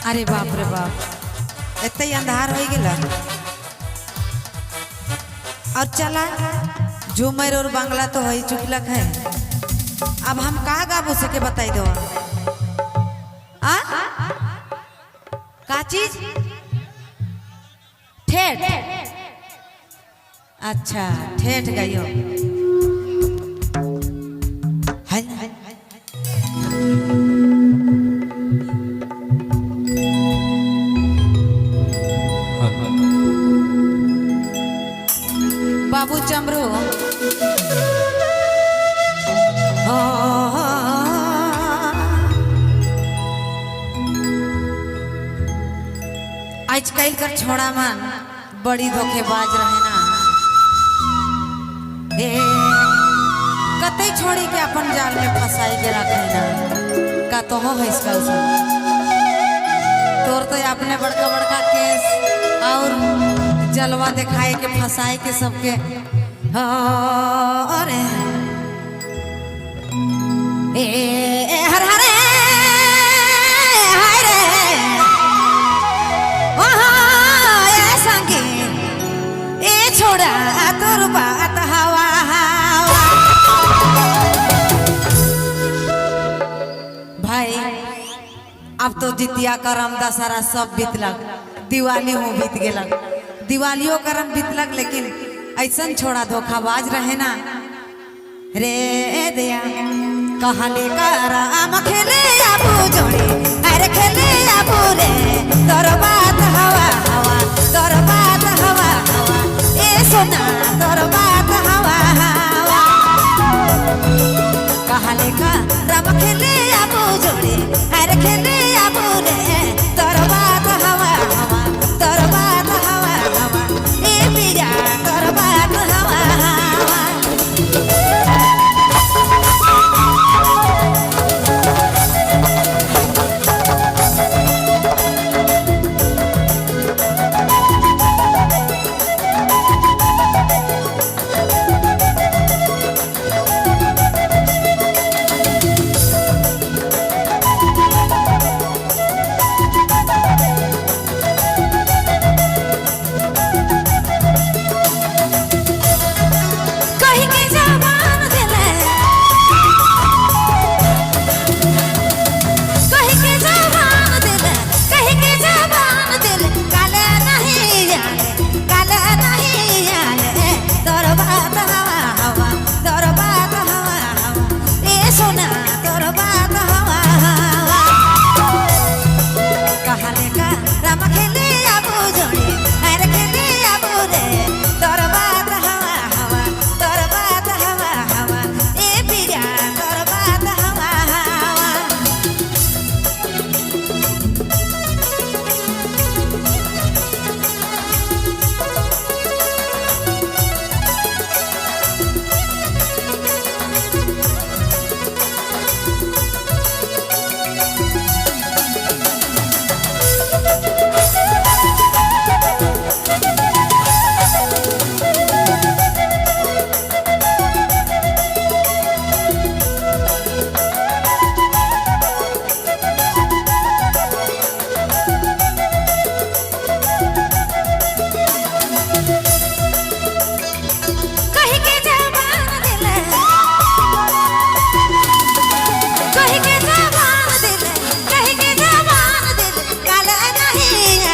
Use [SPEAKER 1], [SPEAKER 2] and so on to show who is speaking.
[SPEAKER 1] अरे बाप रे बाप, इतना ही अंधार हो गया। और चला झूमर और बांग्ला तो हो ही चुकलक है। अब हम कहा गाबू से के बताई दो आ का चीज ठेठ। अच्छा ठेठ गाइयो है। बाबू चमरू आजकल कर छोड़ा मन बड़ी धोखेबाज रहे ना। ए कते छोड़ी के अपन जाल में फंसाई के रखे ना। का तो हो है इसका उसका तोर तो अपने बड़का बड़का केस और जलवा दिखाए के फंसाए के सबके। अरे ए हर हरे हाय रे ओहो ए संगी ए छोड़ा तोर बात हवा हवा। भाई अब तो जितिया करम दशहरा सब बीतलक, दिवाली हो बीत गेलक, दिवालियों करम बीतलक, लेकिन ऐसा छोड़ा धोखाबाज रहे ना रे दया। कहले करम खेले आबू जोड़े, अरे खेले आबू रे तोर बात हवा हवा, तोर बात हवा हवा, ए सोना तोर बात हवा हवा। कहले करम खेले आबू जोड़े, अरे खेले आबू रे तोर बात हवा हवा, तोर बात हवा हवा, ए पिया तोर बात हवा हवा। कहीं के जवान दिले, कहीं के जवान दिले, कहीं के जवान दिले, काले नहीं आले, काले नहीं आले, तोर बात हवा हवा, तोर बात हवा हवा, ए सोना तोर बात हवा हवा। कहले का राम खेले आबू जोड़े, अरे खेले आबू रे तोर बात हवा हवा, तोर बात हवा हवा, ए पिया तोर बात हवा हवा। कहीं के जवान दिले, कहीं के जवान दिले, कहीं के जवान दिले, काले नहीं